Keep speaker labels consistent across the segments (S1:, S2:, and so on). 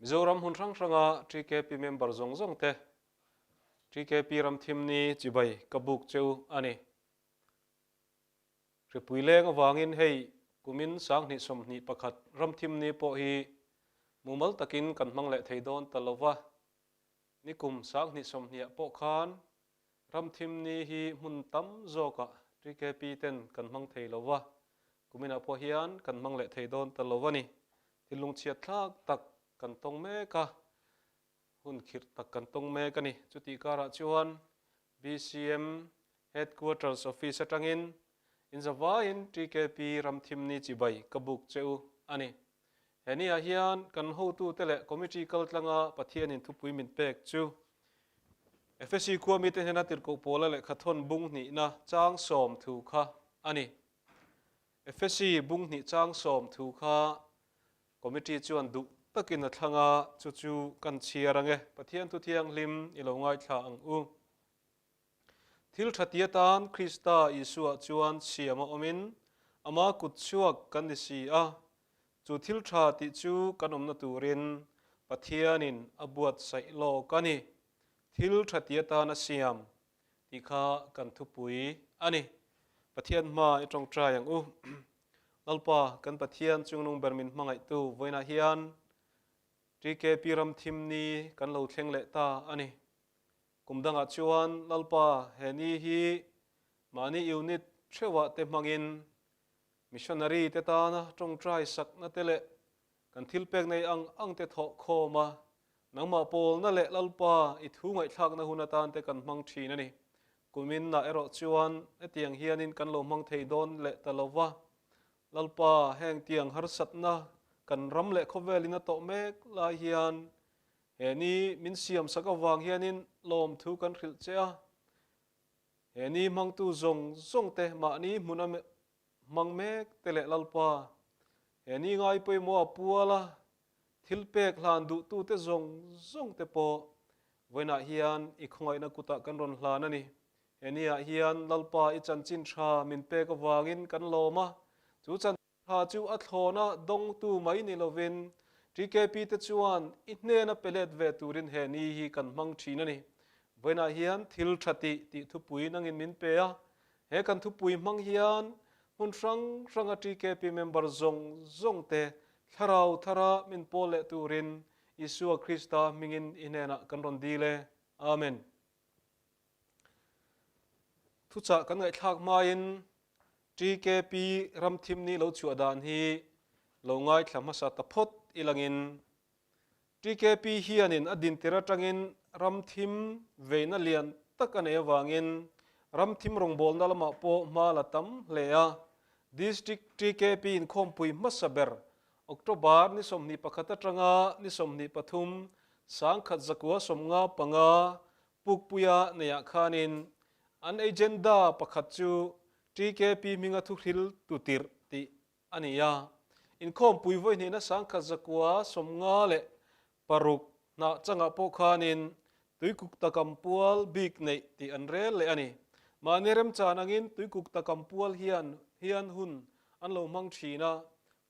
S1: Mizoram hmun hrang hranga TKP member zawng zawng te TKP Ramthimni chibai ka buk cheu a ni. Hripui leng avangin hei kumin 2021 Ramthimni pawh hi mumal takin kan hmang leh thei dawn ta lova, nikum 2020 ah pawh khan Ramthimni hi hmun tam zawkah TKP ten kan hmang thei lova, kuminah pawh hian kan hmang leh thei dawn ta lo a ni. Thil lungchhiat thlak tak kan tawng mek a, hun khirh tak kan tawng mek a ni. Chutih karah chuan BCM Headquarters Office atangin inzavaiin TKP Ramthimni chibai ka buk che u a ni. He niah hian kan hotute leh committee kaltlanga Pathianin thupui min pek chu Efesi khua mite hnena tirhkoh pawla lehkha thawn bung hnihna chang sawm thu kha a ni. Efesi bung hnih chang sawm thu kha committee chuan duh takin a thlang a, chu chu kan chhiar ang e. Pathian thu thianghlim i lo ngaithla ang u. Thil tha ti atan Krista Isua chuan siam a awmin ama kut chhuak kan ni si a, chu thil tha tih chu kan awmna turin Pathianin a buatsaih lawk a ni. Thil tha ti atan a siam tih kha kan thupui a ni. Pathian hma i tawngtai ang u. Lalpa, kan Pathian chungnung ber min hmangaihtu vawiinah hian TKP Ramthimni kan lo thleng leh ta a ni. Kum dangah chuan Lalpa he ni hi mahni unit theuhah te hmangin missionary te tana tawngtai sakna te leh kan thil pek nei ang ang te thawh khawm a, nangmah pawlna leh Lalpa i thu ngaihthlakna hun atan te kan hmang thin a ni. Kuminah erawh chuan hetiang hianin kan lo hmang thei dawn leh ta lo va, Lalpa heng tiang harsatna kan ram leh khawvelin a tawh mek lai hian He ni min siam sak avang hianin lawmthu kan hrilh che a, he ni hmangtu zawng zawng te mahni hmuna hmang mek te leh Lalpa, he ni ngai pawimawh a pual a, thil pek hlan duhtute zawng zawng te pawh vawiinah hian i khawngaihna kutah kan rawn hlan a ni. He niah hian Lalpa i chanchin tha min pek avangin kan lawm a, chu chan. Tha chu a thlawna dawngtu mai ni lovin TKP te chuan i hnena pe let ve turin he ni hi kan hmang thin a ni. Vawiinah hian thil tha tih tih thupui nangin min pe a, he kan thupui hmang hian hmun hrang hranga TKP member zawng zawng te thlarau thara min pawl leh turin Isua Krista hmingin i hnenah kan rawn dil e. Amen. Thuchah kan ngaihthlak hmain TKP Ramthimni lo chhuah dan hi lo ngaithla hmasa ta phawt ilangin TKP hianin a dintir atangin Ramthim veina lian tak a nei avangin Ramthim rawngbawlna lamah pawh hma la tam hle a. District TKP inkhawmpui hmasa ber October ni 21 atanga ni 23 1995 Pukpuia neiah khanin an agenda pakhat chu TKP hminga thuhril tu tirh tih a ni a. Inkhawmpui vawi hnihna 1956 hnah changah pawh khanin Tuikuk takam pual bik neih tih an rel leh a ni. Mahni remchan angin Tuikuk takam pual hian hian hun an lo hmang thin a,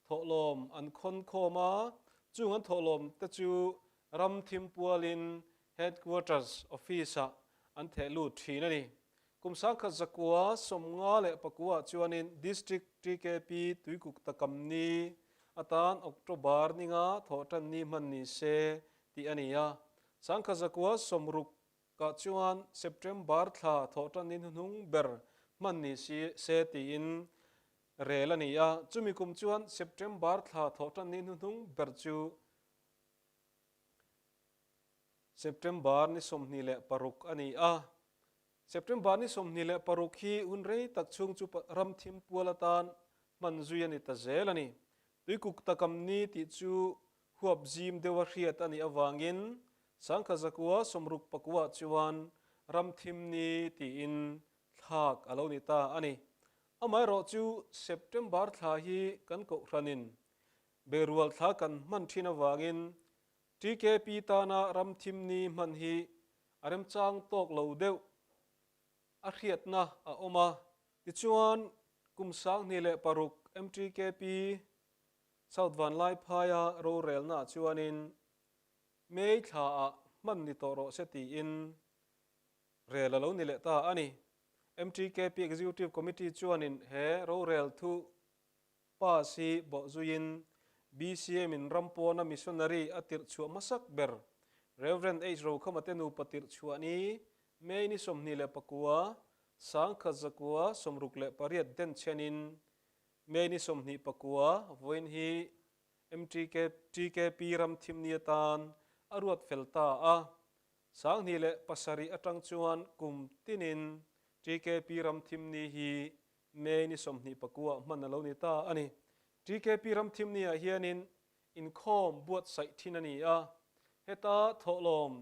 S1: thawhlawm an khawn khawm a, chung an thawhlawm te chu ram thim pualin Headquarters Office-ah an theh lut thin a ni. Kum 1959 chuanin District TKP Tuikuk Takamni atan October ninga thawhtan ni hman ni se tih a ni a. 1960 chuan September thla thawhtan ni hnuhnung ber hman ni se tiin rel a ni a. Chumi kum chuan September thla thawhtan ni hnuhnung ber chu September ni 26 a ni a. September ni 26 hi hun rei tak chhung chu ram thim pual atan hman zui a ni ta zel a ni. Tuikuk takam ni tih chu huap zim deuha hriat a nih avangin 1969 chuan ram thim ni tiin thlak a lo ni ta a ni. Amaherawh chu September thla hi kan kohhranin Berual thla kan hman thin avangin TKP tana ram thimni hman hi a remchang tawk lo deuh a hriatna a awm a. Tichuan, kum 2006 MTKP South Vanlaiphaia rorelnaah chuanin. May thlaah hman ni tawh rawh se tiin rel a lo ni leh ta a ni. MTKP Executive Committee chuanin he rorel thu pass hi bawhzuiin BCM in ram pawna missionary a tirh chhuah hmasak ber Rev. H. Rokhama te nupa tirh chhuah ni May ni 29, 1968 den chhenin May ni 29 vawiin hi MTKP ram thimni atan a ruat fel ta a. 2007 atang chuan kum tinin TKP ram thimni hi May ni 29 ah hman a lo ni ta a ni. TKP ram thimni ah hianin inkhawm buatsaih thin a ni a. Heta thawhlawm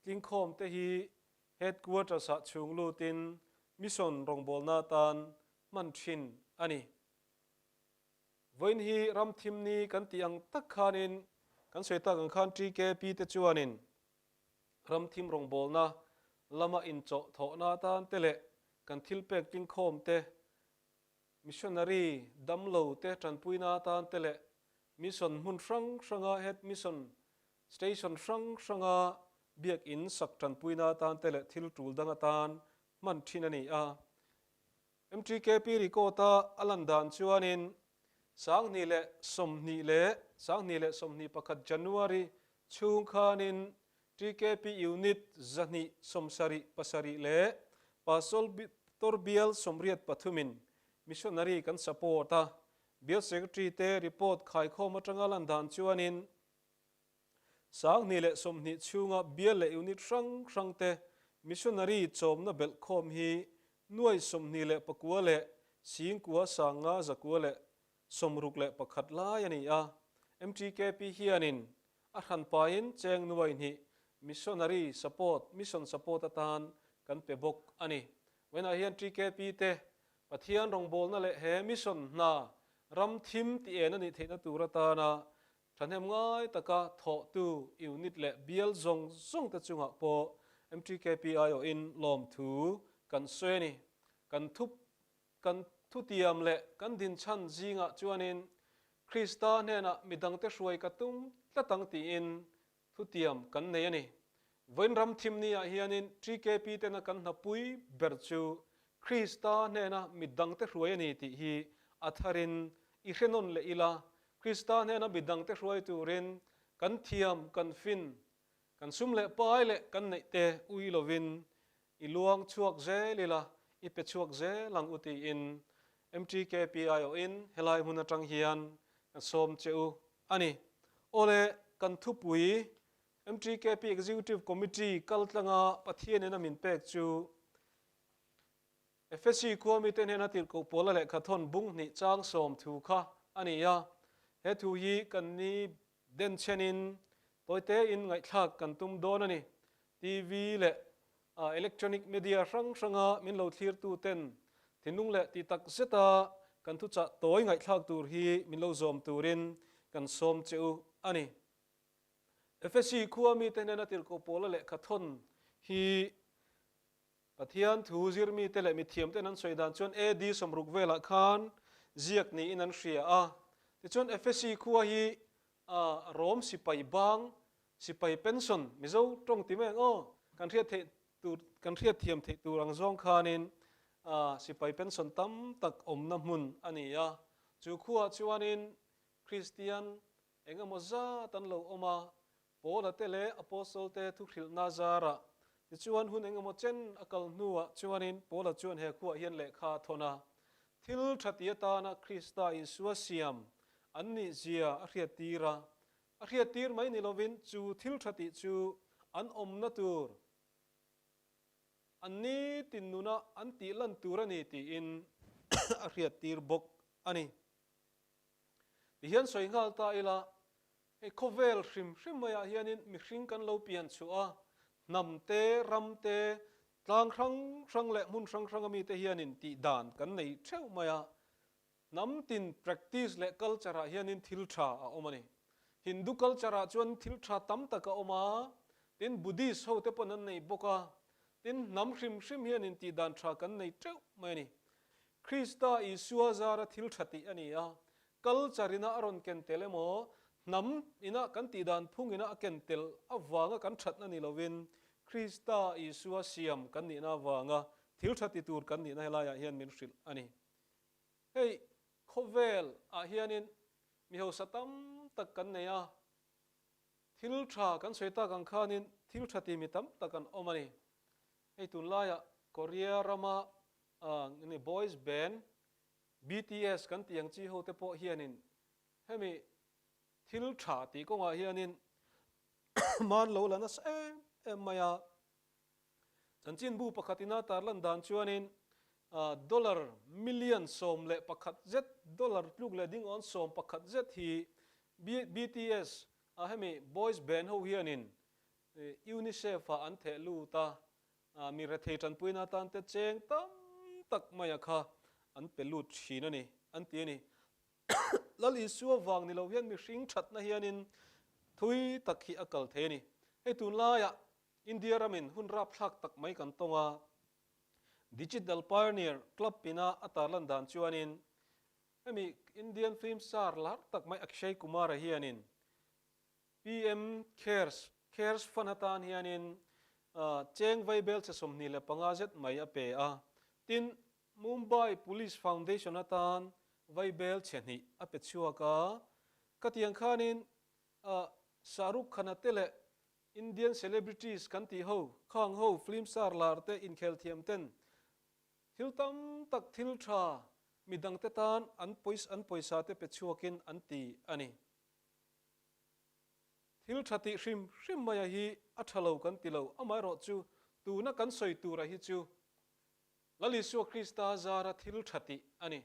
S1: tlingkhawm te hi Headquarters ah chhung lutin mission rawngbawlna atan hman thin a ni. Vawiin hi ram thimni kan tih ang tak khanin kan sawi tak ang khan TKP te chuanin ram thim rawngbawlna lama inchawh thawhna atan te leh kan thil pek tlingkhawm te, missionary damlo te tanpuina atan te leh mission hmun hrang hranga head mission station hrang hranga biakin sak tanpuina atan te leh thil tul dang atan hman thin a ni a. MTKP record-a a lan dan chuanin 2020 leh 2021 January chhung khanin TKP Unit 277 leh Pastor Bial 83 in Missionary kan support a, Bial Secretary te report khaikhawm atanga lan dan chuanin 2020 chhunga bial leh unit hrang hrangte missionary chawmna belhkhawm hi nuai 29 leh singkua sanga zakua leh 61 lai a ni a. MTKP hianin a hranpain cheng nuai hnih missionary support, mission support atan kan pe bawk a ni. Vawiinah hian TKP te Pathian rawngbawlna leh he mission hna ram thim tih en a nih theihna tur atana Thahnem ngai taka thawhtu unit leh bial zawng zawng te chungah pawh MTKP aiawhin lawmthu kan sawi a ni. Kan thu kan thutiam leh kan dinchhan zingah chuanin Krista hnenah midangte hruai ka tum tlat ang tiin thutiam kan nei a ni. Vawiin ram thimni ah hianin TKP tena kan hnapui ber chu Krista hnena midangte hruai a ni tih hi a tharin i hre nawn leh ila, Krista hnena midangte hruai turin kan thiam, kan fin, kan sum leh pai leh kan neih te ui lovin i luang chhuak zel ila, i pe chhuak zel ang u tiin MTKP aiawhin helai hmun atang hian kan sawm che u a ni. Awle, kan thupui MTKP Executive Committee kaltlanga Pathianin a min pek chu Efesi khua mite hnena tirhkoh Paula lehkha thawn bung hnih chang sawm thu kha a ni a. He thu hi kan ni denchhenin tawitein ngaihthlak kan tum dawn a ni. TV leh electronic media hrang hranga min lo thlirtu ten thinlung leh ti tak zeta kan thuchah tawi ngaihthlak tur hi min lo zawm turin kan sawm che u a ni. Efesi khua mite hnena tirhkoh Paula lehkha thawn hi Pathian thu zirmite leh mithiamte'n an sawi dan chuan AD 60 velah khan ziak niin an hria a. Tichuan Efesi khua hi Rom sipai bang, sipai pension, Mizo tawng ti mai ang aw, kan hriat theih tur, kan hriat thiam theih tur ang zawng khanin sipai pension tam tak awmna hmun a ni a. Chu khuaah chuanin Kristian eng emaw zat an lo awm a, Paula te leh Apostle te thuhrilhna zarah tichuan hun eng emaw chen a kal hnuah chuanin Paula chuan he khuah hian lehkha a thawn a, thil tha ti atana Krista Isua siam an nih zia a hriattir a. A hriattir mai ni lovin chu thil tha tih chu an awmna tur, an nitin nuna an tih lan tur a ni tiin a hriattir bawk a ni. Tihian sawi nghal ta ila, Hei khawvel hrim hrim maiah hianin mihring kan lo pian chhuah a, hnam te, ram te, tlang hrang hrang leh hmun hrang hranga mite hianin tih dan kan nei theuh mai a. Hnam tin practice leh culture ah hianin thil tha a awm a ni. Hindu culture ah chuan thil tha tam tak a awm a, tin Buddhist ho te pawn an nei bawk a, tin hnam hrim hrim hianin tih dan tha kan nei teuh mai a ni. Krista Isua zara thil tha tih a ni a, Culture ina a rawn ken tel emaw, Hnam ina kan tih dan phung ina a ken tel avanga kan thatna ni lovin Krista Isua siam kan nihna avanga thil tha ti tur kan nihna helaiah hian min hrilh a ni. Hei khawvel ah hianin mi hausa tam tak kan nei a, thil tha kan sawi tak ang khanin thil tha ti mi tam tak an awm a ni. Hei tunlaiah Korea rama boys band BTS kan tih ang chi ho te pawh hianin Hemi thil tha tih kawngah hianin man lo la nasa em em mai a. Chanchinbu pakhat ina tarlan dan chuanin dollar million 11 zet, dollar tluk leh ding awn 11 zet hi BTS a hemi boys band ho hianin UNICEF ah an theh lut a, mi rethei tanpuina atan te cheng tam tak maia kha an pe lut thin a ni, an ti a ni. Lal Isua vang ni lo hian mihring thatna hianin thui tak hi a kal thei a ni. Hei tunlaiah India ramin hun rapthlak tak mai kan tawng a, Digital Pioneer Club ina a tarlan dan chuanin hemi Indian film star lar tak mai Akshay Kumar-a hianin PM Cares, Cares Fund atan hianin cheng vaibel che 25 zet mai a pe a, tin Mumbai Police Foundation atan vaibel chhe hnih a pe chhuak a, ka tiang khanin Shah Rukh Khan-a te leh Indian celebrities kan tih ho, khang ho film star lar te inkhel thiam ten thil tam tak thil tha midang te tan an an pawisa te pe chhuakin an ti a ni. Thil tha tih hrim hrim maia hi a tha lo kan ti lo, amaherawhchu tuna kan sawi tura hi chu Lal Isua Krista zara thil tha tih a ni.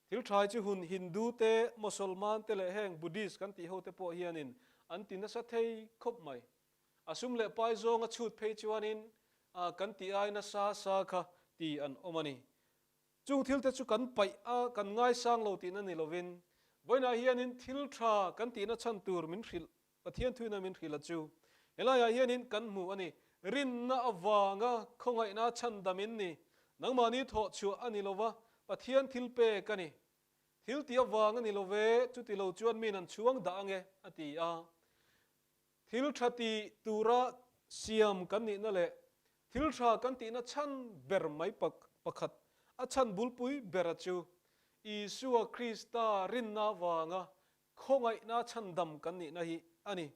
S1: Thil tha hi chu hun Hindu te, Mosolman te leh heng Buddhist kan tih ho te pawh hianin an ti nasa thei khawp mai. A sum leh pai zawnga chhut phei chuanin kan tih ai nasa sa kha ti an awm a ni. Chung thil te chu kan paih a, kan ngaisang lo tihna ni lovin, vawiinah hianin thil tha kan tihna chhan tur min hrilh Pathian thuina min hrilh a chu. Helaiah hianin kan hmu a ni. Rinna avanga khawngaihna chhandam in ni. Nangmahni thawh chhuah a ni lova, Pathian thil pek a ni. Thil tih avang a ni lo ve, chuti lo chuan min an chhuang dah ange, a ti a. Thil tha ti tura siam kan nihna leh thil tha kan tihna chhan ber mai pakhat, a chhan bulpui bera chu Isua Krista rinna avanga Khawngaihna chhandam kan nihna hi a ni.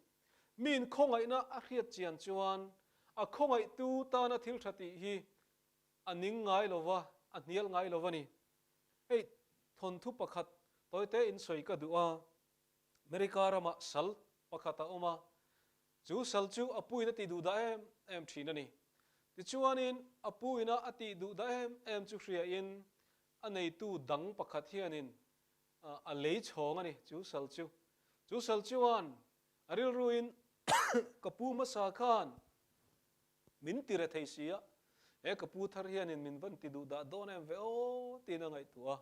S1: Miin khawngaihna a hriat chian chuan a khawngaihtu tana thil tha tih hi a ning ngai lo va, a hnial ngai lo va ni. Hei thawnthu pakhat tawite in sawi ka duh a, America ramah sal pakhat a awm a, chu sal chu a puin a tih duh dah em em thin a ni. Tichuanin a puina a tih duh dah em em chu hriain a neitu dang pakhat hianin A lei chhawng a ni, chu sal chu. Chu sal chuan a rilruin ka pu hmasa khan min ti re thei si a, he ka pu thar hianin min van ti duh dah dawn em ve aw tiin a ngaihtuah a,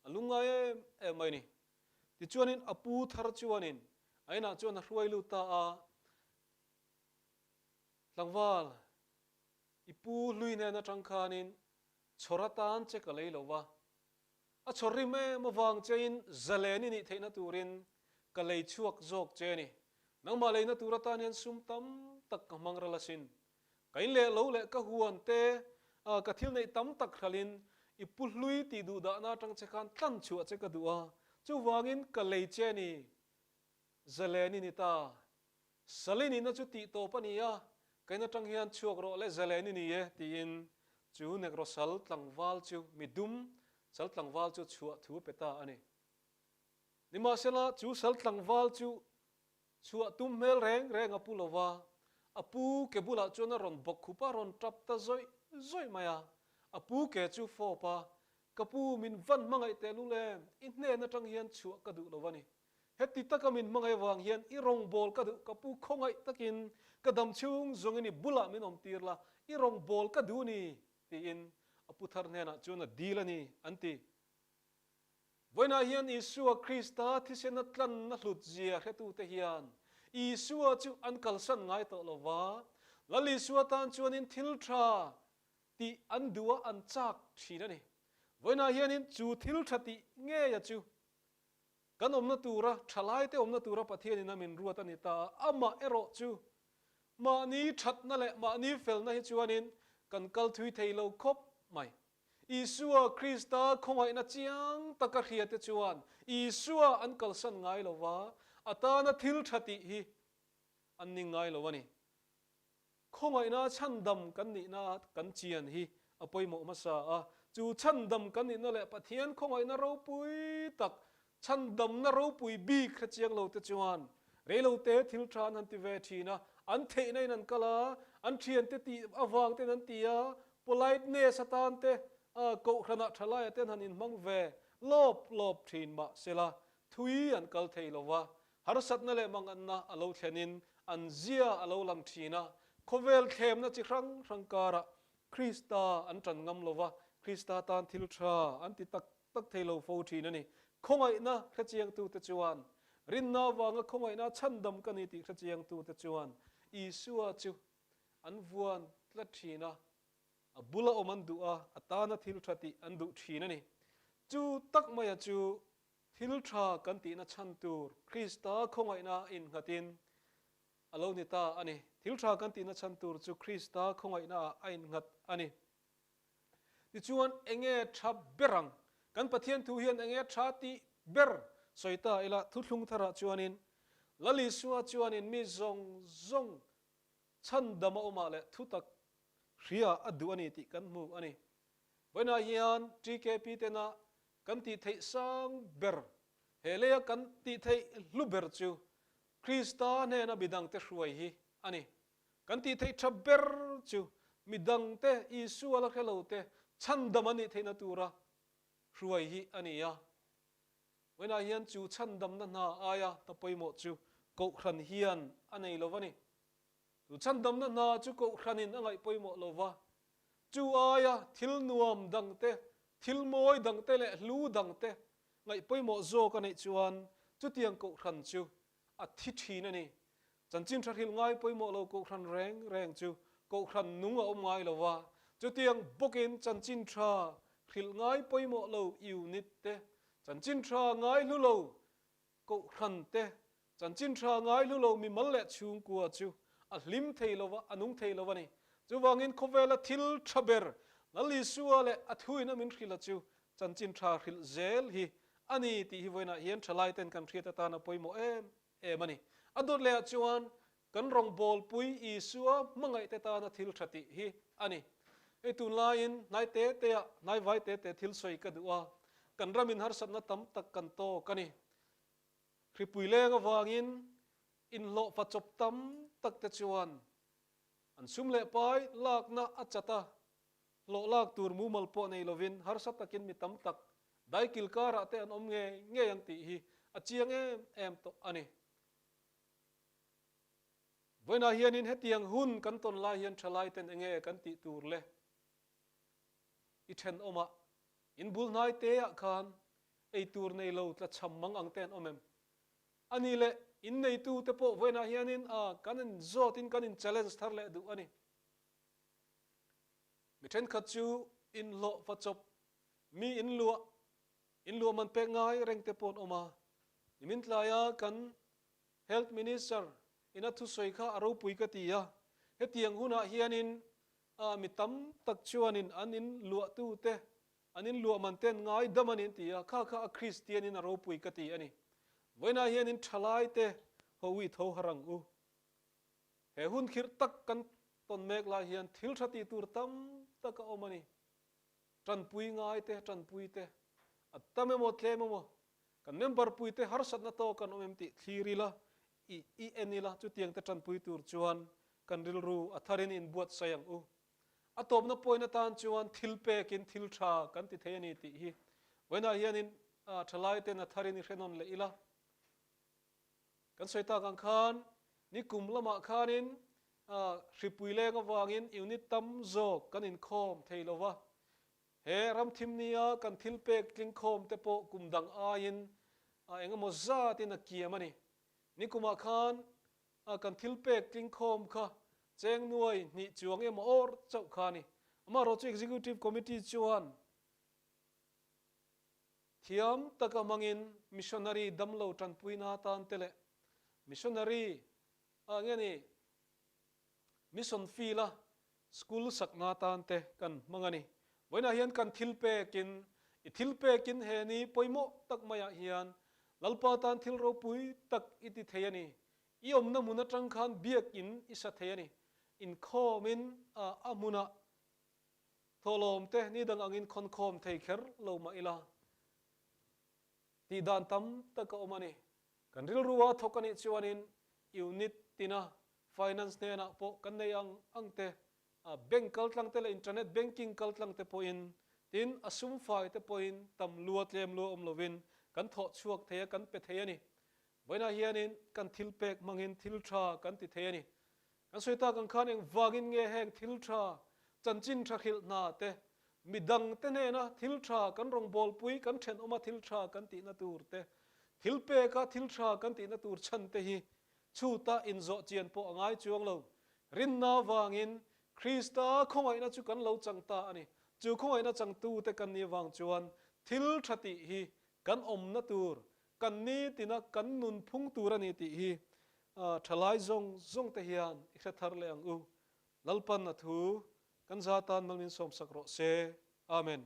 S1: a lungngai em em mai a ni. Tichuanin a pu thar chuanin a inah chuan a hruai lut ta a, Tlangval, i pu hlui hnen atang khanin chhawr atan che ka lei lo va, A chhawr rim em avang chein zalen i nih theihna turin ka lei chhuak zawk che a ni. Nangmah leina tur atan hian sum tam tak ka hmang ral asin. Ka in leh lo leh ka huan te ka thil neih tam tak hralhin i pu hlui tih duh dahna atang che khan tlan chhuah che ka duh a, chuvangin ka lei che a ni. Zalen i ni ta. Sali nihna chu tih tawp a ni a, ka in atang hian chhuak rawh le zalen i ni e tiin chu Negro sal tlangval chu mi dum sal tlangval chu chhuah thu a pe ta a ni. Nimahsela chu sal tlangval chu chhuah tum hmel reng reng a pu lo va, a pu ke bulah chuan a rawn bawk khup a, rawn tap ta zawih zawih mai a, a pu ke chu fawp a, Ka pu min van hmangaih tehlul em, i hnen atang hian chhuah ka duh lo va ni. Heti taka min hmangaih avang hian i rawngbâwl ka duh, ka pu khawngaih takin ka dam chhung zawngin i bulah min awm tir la, i rawngbâwl ka duh ni, tiin a pu thar hnenah chuan a dil a ni, an ti. Vawiinah hian Isua Krista thisena tlanna hlutzia hretute hian Isua chu an kalsan ngai tawh lo va, Lal Isua tan chuanin thil tha tih an duh a, an châk thin a ni. Vawiinah hianin chu thil tha tih ngeia chu. Kan awmna tura, thalaite awmna tura Pathianin a min ruat a ni ta a, amah erawh chu mahni thatna leh mahni felna hi chuanin kan kal thui thei lo khawp mai. Isua Krista khawngaihna chiang taka hriate chuan Isua an kalsan ngai lo va, a tana thil tha tih hi an ning ngai lo a ni. Khawngaihna chhandam kan nihna kan chian hi a pawimawh hmasa a, chu chhandam kan nihna leh Pathian khawngaihna ropui tak, chhandamna ropui bik hre chiang lo te chuan reilote thil tha an han ti ve thin a, an theihna in an kal a, an thiante tih avang ten an ti a, politeness atan te kohhranah thalaiah ten han inhmang ve lawp lawp thin mahsela thui an kal thei lo va, Harsatna leh manganna a lo thlenin an zia a lo lang thin a, khawvel thlemna chi hrang hrang karah Krista an tan ngam lo va, Krista tan thil tha an ti tak tak thei lo fo thin a ni. Khawngaihna hrechiangtute chuan, rinna avanga khawngaihna chhandam ka ni tih hrechiangtute chuan Isua chu an vuan tlat thin a, a bula awm an duh a, a tana thil tha tih an duh thin a ni. Chu tak maia chu Thil tha kan tihna chhan tur Krista khawngaihna a innghatin a lo ni ta a ni. Thil tha kan tihna chhan tur chu Krista khawngaihna ah a innghat a ni. Tichuan, enge tha ber ang? Kan Pathian thu hian enge tha tih ber sawi ta ila, thuthlung tharah chuanin Lal Isua chuanin mi zawng zawng chhandam a awmah leh thutak hria a duh a ni tih kan hmu a ni. Vawiinah hian TKP tena kan tih theih sang ber, he leia kan tih theih hlu ber chu Krista hnena midangte hruai hi a ni. Kan tih theih tha ber chu midangte Isua la hre lote chhandam an nih theihna tura hruai hi a ni a. Vawiinah hian chu chhandamna hna aia hna pawimawh chu Kohhran hian a nei lo a ni. Chu chhandamna hna chu Kohhranin a ngaih pawimawh lo va, chu aia thil nuam dangte, thil mawi dangte leh hlu dangte ngaih pawimawh zawk a neih chuan chutiang Kohhran chu a thi thin a ni. Chanchin tha hrilh ngai pawimawh lo Kohhran reng reng chu Kohhran nung a awm ngai lo va, chutiang bawkin chanchin tha hrilh ngai pawimawh lo unit te, chanchin tha ngai hlu lo Kohhran te, chanchin tha ngai hlu lo mimal leh chhungkua chu a hlim thei lo va, a nung thei lo a ni. Chuvangin khawvela thil tha ber Lal Isua leh a thuin a min hrilh a chu chanchin tha hrilh zel hi a ni tih hi vawiinah hian thalai ten kan hriat atan a pawimawh em em a ni. A dawt lehah chuan kan rawngbawlpui Isua hmangaih te tana thil tha tih hi a ni. Hei tunlaiin hnai te te ah hnai vai te te thil sawi ka duh a, kan ramin harsatna tam tak kan tawk a ni. Hripui leng avangin inhlawhfa chawp tam tak te chuan an sum leh pai lakna a chat a, hlawh lak tur mumal pawh nei lovin harsa takin mi tam tak daikil karah te an awm ngei ngei ang tih hi a chiang em em tawh a ni. Vawiinah hianin hetiang hun kan tawn lai hian thalai ten enge kan tih tur le? I thenawmah, in bul hnai teah khan ei tur nei lo tla chham mang ang te an awm em? A ni le, in neitu te pawh vawiinah hianin a kan in zawtin kan in challenge thar leh duh a ni. Mi thenkhat chu inhlawh va chawp, mi inluah, inluah man pek ngai reng te pawh an awm a. Nimin tlaia kan Health Minister ina thusawi kha a ropui ka ti a, hetiang hunah hianin mi tam tak chuanin an in luahtute, an in luah man ten ngai dam a ni an ti a, kha kha a Kristian in a ropui ka ti a ni. Vawiinah hianin thalaite ho i tho har ang u. He hun khirh tak kan tawn mek lai hian thil tha tih tur tam tak a awm a ni. Tanpui ngaite, tanpuite, a tam emaw tlem emaw Kan member puite harsatna tawk an awm em tih thlir ila, i i en ila, chutiang te tanpui tur chuan kan rilru a tharin inbuatsaih ang u. A tawpna point atan chuan thil pekin thil tha kan ti thei a ni tih hi vawiinah hianin thalai ten a tharin i hre nawn leh ila. Kan sawi tak ang khan nikum lamah khanin hripui leng avangin unit tam zawk kan inkhawm thei lo va, He ramthim nia kan thil pek tlingkhawm te pawh kum dang aiin a eng emaw zatin a kiam a ni. Nikumah khan kan thil pek tlingkhawm kha cheng nuai hnih chuang emaw awr chauh kha a ni. Amaherawhchu Executive Committee chuan. Thiam taka hmangin missionary damlo tanpuina atan te leh missionary ah nge ni mission field a school sakna atan te kan hmang a ni. Vawiinah hian kan thil pekin i thil pekin he ni pawimawh tak maiah hian Lalpa tan thil ropui tak i ti thei a ni. I awmna hmun atang khan biakin i sa thei a ni. Inkhawmin a hmunah Thawhlawm te ni dang angin khawnkhawm thei kher lo mah ila, tih dan tam tak a awm a ni. Kan rilrua thawk a nih chuanin unit tina finance hnenah pawh kan nei ang ang te, bank kaltlang te leh internet banking kaltlang te pawhin, tin a sum fai te pawhin tam lua tlem lua awm lovin kan thawh chhuak thei a, kan pe thei a ni. Vawiinah hianin kan thil pek hmangin thil tha kan ti thei a ni. Kan sawi tak ang khan engvangin nge heng thil tha, chanchin tha hrilh hna te, midang te hnena thil tha kan rawngbawlpui kan thenawma thil tha kan tihna tur te, thil peka thil tha kan tihna tur chhan te hi chhuta inzawh chian pawh a ngai chuang lo. Rinna vangin Krista khawngaihna chu kan lo chang ta a ni. Chu khawngaihna changtute kan nih vang chuan thil tha tih hi kan awmna tur, kan nitina kan nunphung tur a ni tih hi Thalai zawng zawng te hian i hre thar leh ang u. Lalpan a thu kan za tan mal min sawmsak rawh se. Amen.